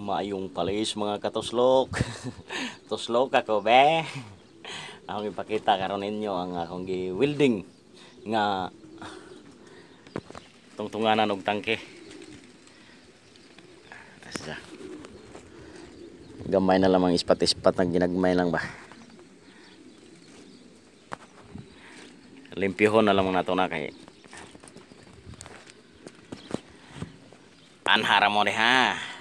Maayong palis, mga katuslok. Tuslok ako be. Akong ipakita karon ninyo ang akong gi-welding nga tungtunganan og tangke. Asa. Gamay na lamang, ispat-ispat na ginagmay lang ba. Limpyohon na lamang nato na kay anhara mo ha.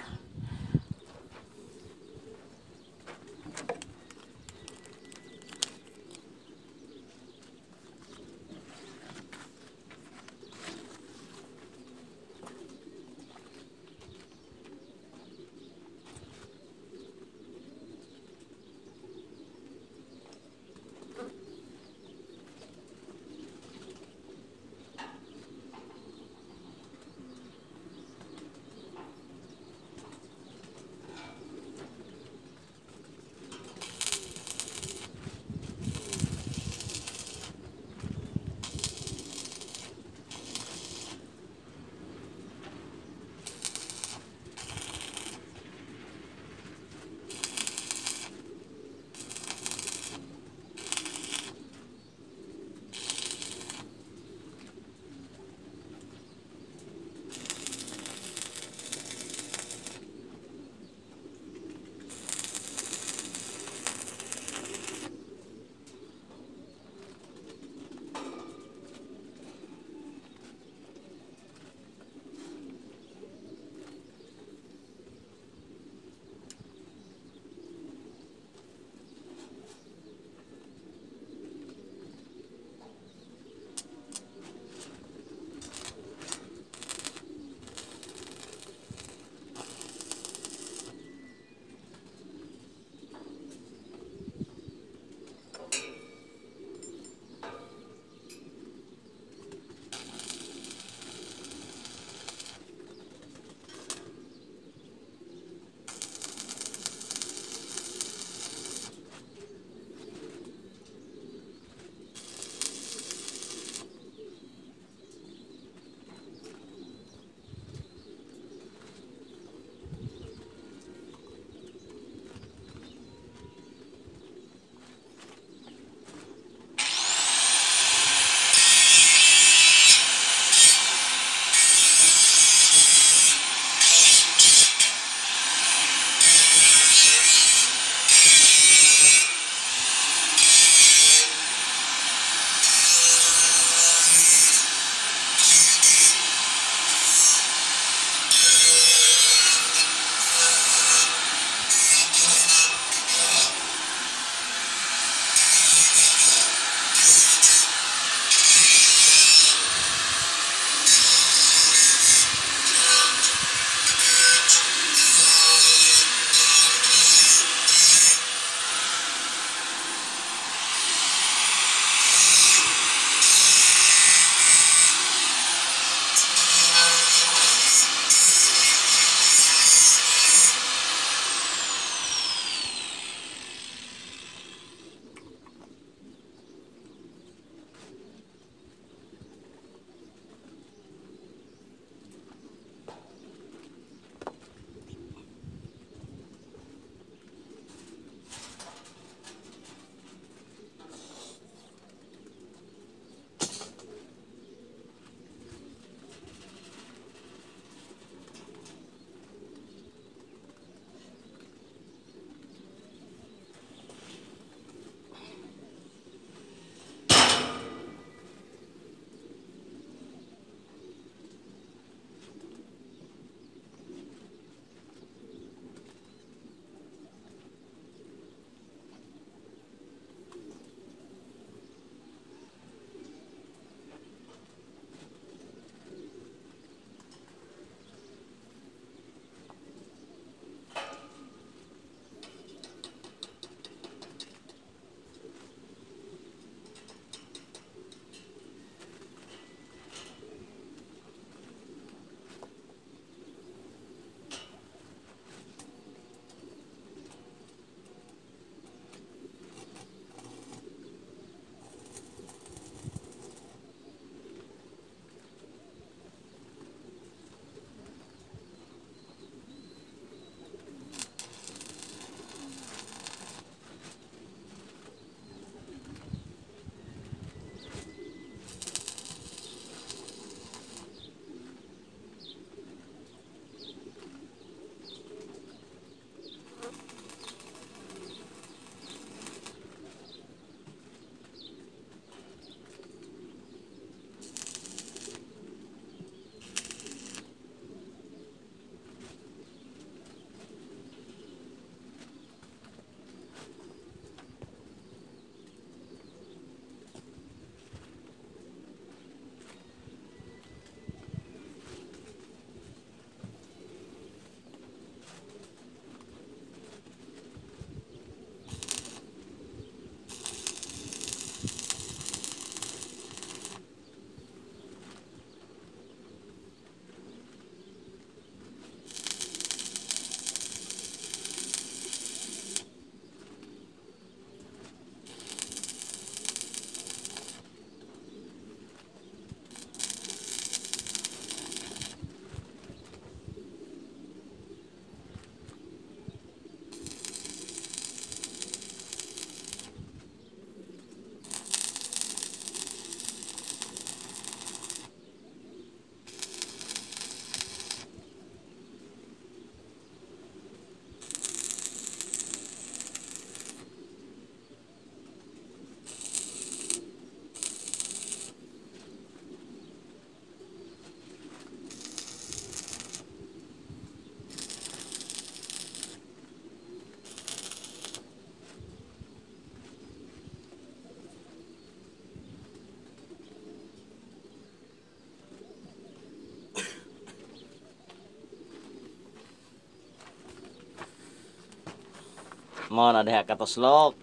Mao na diha katuslok.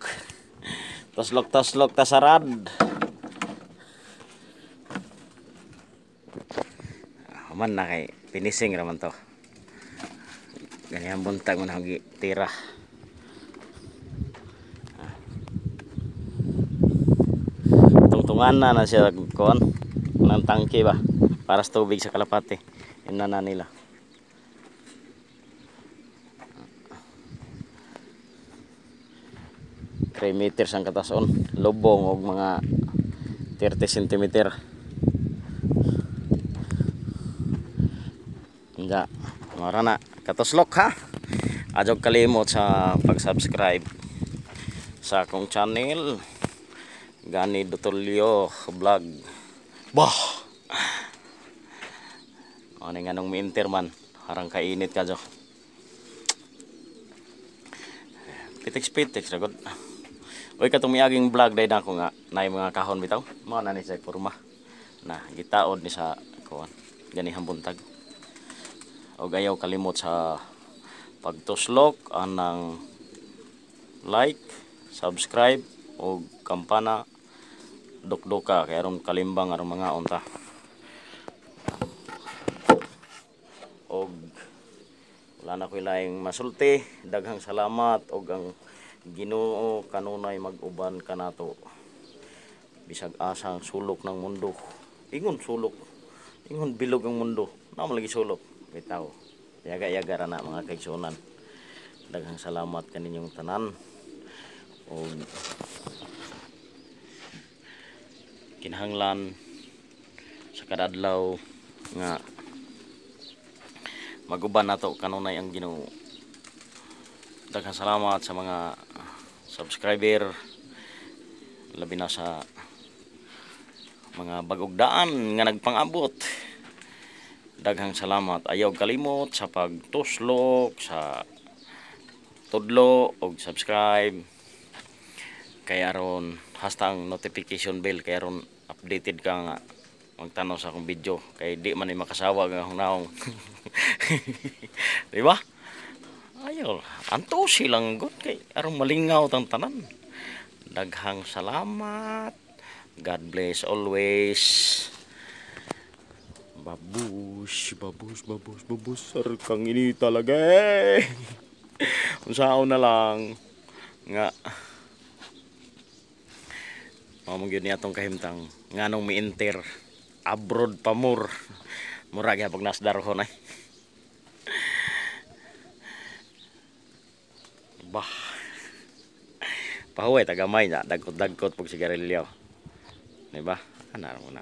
Tuslok-tuslok tasarad. Man na kay finishing ra man to. Ganyan buntag man akong tira. Tungtungan na na siya kuan ng tangke ba para sa tubig sa kalapati. Yun na nila. 3 meters ang katason, lubong og mga 30 cm. Nga, mara na katuslok ha. Ajog kalimot sa pag-subscribe sa akong channel, Gani Dotolyo Vlog. Bah! Ano nga nung mi-enter man, harang kainit ka jo. Pitiks-pitiks ra gud. Uy, katong miaging vlog dahil na ako nga naay mga kahon bitaw. Mao na ni sa porma. Na gitaod ni sa kuan ganihang buntag. Og ayaw kalimot sa pagtuslok anang like, subscribe og kampana, dukduka kay aron kalimbang aron mga unta. Og wala na ko'y laing masulti. Daghang salamat og ang Ginoo kanunay mag-uban kanato bisag asa ang sulok ng mundo. Ingon sulok, ingon bilog ang mundo, naa man lagi sulok bitaw. Yaga-yaga ra na, mga kaigsuonan. Daghang salamat kaninyong tanan og kinahanglan sa kada adlaw nga maguban nato kanunay ang Ginoo. Daghang salamat sa mga subscriber, labi na sa mga bagog daan nga nagpangabot. Daghang salamat. Ayaw kalimot sa pagtuslok sa tudlo og subscribe kay aron hasta ang notification bell, kay aron updated ka nga magtanaw sa akong video, kay di man ni makasawa ang akong naong, di ba? Ayaw, anto silang good kay aron malingaw tang tanan. Daghang salamat. God bless always. Babush, babush, babush, babush. Sir, kang ini talaga eh. Unsaon na lang nga mao man gyud ni atong kahimtang nganong mi-enter abroad pa more. Mura gyapon nasdarhon ay. Bah. Pahuway tagamay na, dagkot-dagkot pag sigarilyo. Di ba? Ana mo na.